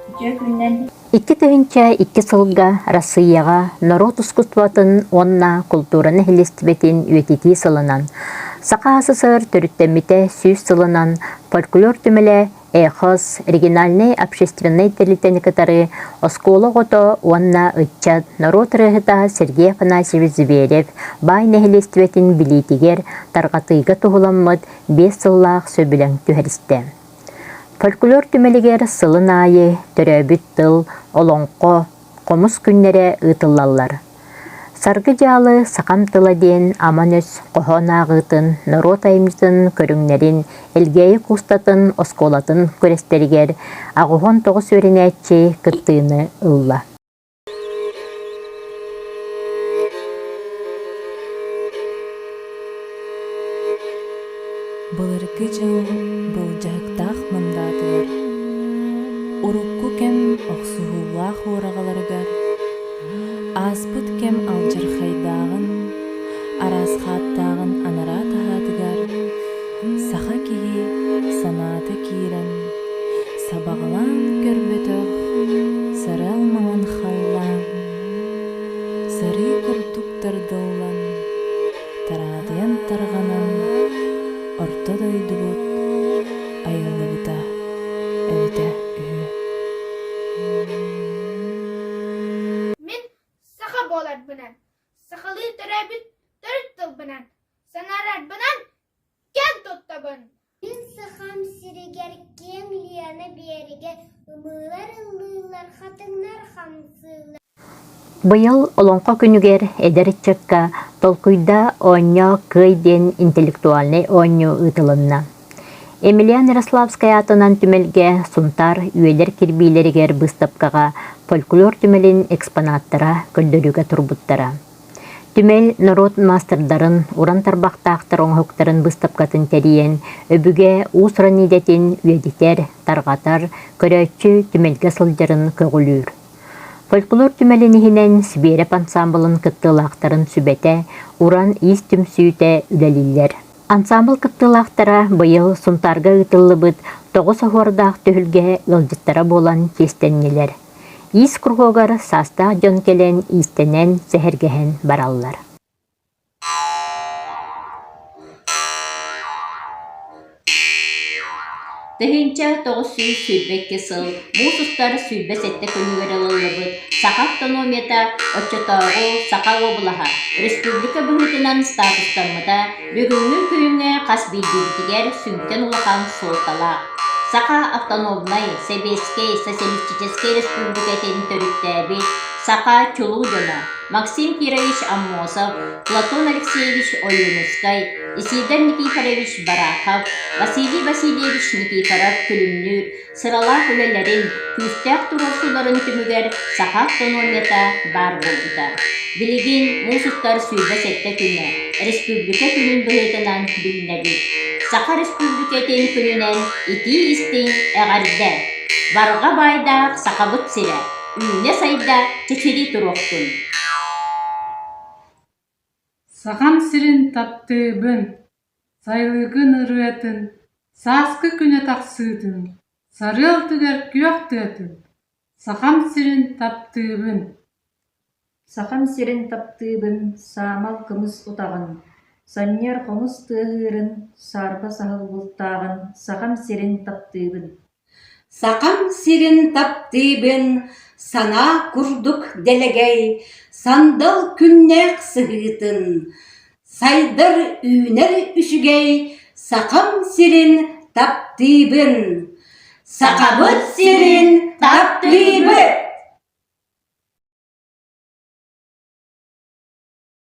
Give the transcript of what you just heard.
Үтүө күнүнэн 2002 сылга Россияҕа норуот ускуствотын уонна култуура нэһилиэстибэтин үйэтитии сылынан, Саха СССР төрүттэммитэ 100 сылынан фольклор түмэлэ Эхос региональнай общественнай тэрилтэни кытары оскуола оҕото уонна ыччат норуот ырыаһыта Сергей Афанасьевич Зверев баай нэһилиэстибэтин билиитигэр тарҕатыыга туһуламмыт биэс сыллаах сөбүлэҥ түһэристэ. Фольклор түмэлигэр сылын аайы төрөөбүт тыл, олоҥхо, хомус күннэрэ ыытыллаллар. Саргы дьаалы сахам тыла диэн аман өс хоһоон ааҕыытын, норуот айымньытын көрүҥнэрин Элгээйи куустатын оскуолатын күрэстэригэр 89 үөрэнээччи кыттыыны ылла. Былыргы дьыл былдьаһыктаах мындаатыгар, урукку кэм охсуһуулаах уораҕаларыгар, ааспыт кэм алдьархайдааҕын, араас хааттааҕын анараа таһаатыгар саха киһи санаата киирэн Сабаҕалаан көрбөтөх сарыал маҥан халлаан, сарыы курдук тардыллан, тараадыйан тарҕанан орто дойдубут айыллыбыта эбитэ үһү. Мин саха буоларбынан, сахалыы төрөөбүт төрүт тылбынан, санаарарбынан киэн туттабын! Мин Сахам сиригэр киэҥ Лена биэригэ ымыылар ыллыыллар, хатыҥнар хамсыыллар. Быйыл Олоҥхо күнүгэр эдэр ыччакка «Толкуйда, оонньоо, кыай» диэн интеллектуальнай оонньуу ыытылынна. Емельян Ярославскай аатынан түмэлгэ Сунтаар үйэлэр кирбиилэригэр быыстапкаҕа фольклор түмэлин экспонаттара көрдөрүүгэ турбуттара. Түмэл норуот маастардарын, уран тарбахтаахтар оҥоһуктарын быыстапкатын тэрийэн, өбүгэ уус-уран идэтин үйэтитэр, тарҕатар, көрөөччү түмэлгэ сылдьарын көҕүлүүр. Фольклор түмэлин иһинэн Сибиэрэп ансаамбылын кыттыылаахтарын сүбэтэ, уран иис түмсүүтэ үлэлииллэр. Ансаамбыл кыттыылаахтара быйыл Сунтаарга ыытыллыбыт тоҕус оһуордаах түһүлгэ ыалдьыттара буолан чиэстэннилэр. Иис кругугар саастаах дьон кэлэн иистэнэн, сэһэргэһэн бараллар. 1922 сыл муус устар 27 күнүгэр ылыллыбыт Саха автономията оччотооҕу Саха уобалаһа республика быһыытынан статустаммыта Бүгүҥҥү күҥҥэ хас биирдиибитигэр сүҥкэн улахан суолталаах. Саха автономнай, сэбиэскэй, социалистическай республикатын төрүттээбит саха чулуу дьоно Максим Кирович Аммосов, Платон Алексеевич Ойуунускай, Исидор Никифорович Барахов, Василий Васильевич Никифоров-Күлүмнүүр Сыралаах үлэлэрин, күүстээх туруорсууларын түмүгэр саха автономията баар буолбута. Билигин муус устар 27 күнэ Республика күнүн быһыытынан билинэбит. Саха Республикатын күнүнэн итии-истиҥ эҕэрдэ! Барҕа баайдаах Сахабыт сирэ үүнэ-сайда чэчирии туруохтун! Сахам сирин таптыыбын, сайылыгын ырыатын, сааскы күнэ тахсыытын, сарыал тыгар күөх тыатын, Сахам сирин таптыыбын. Сахам сирин таптыыбын, саамал кымыс утаҕын, санньыар хомус тыаһыырын, саарба саһыл бултааҕын, Сахам сирин таптыыбын. Сахам сирин таптыыбын, санаа курдук дэлэгэй, сандал күннээх сыһыытын, сайдар үүнэр үчүгэй Сахам сирин таптыыбын. Сахабыт сирин таптыыбыт!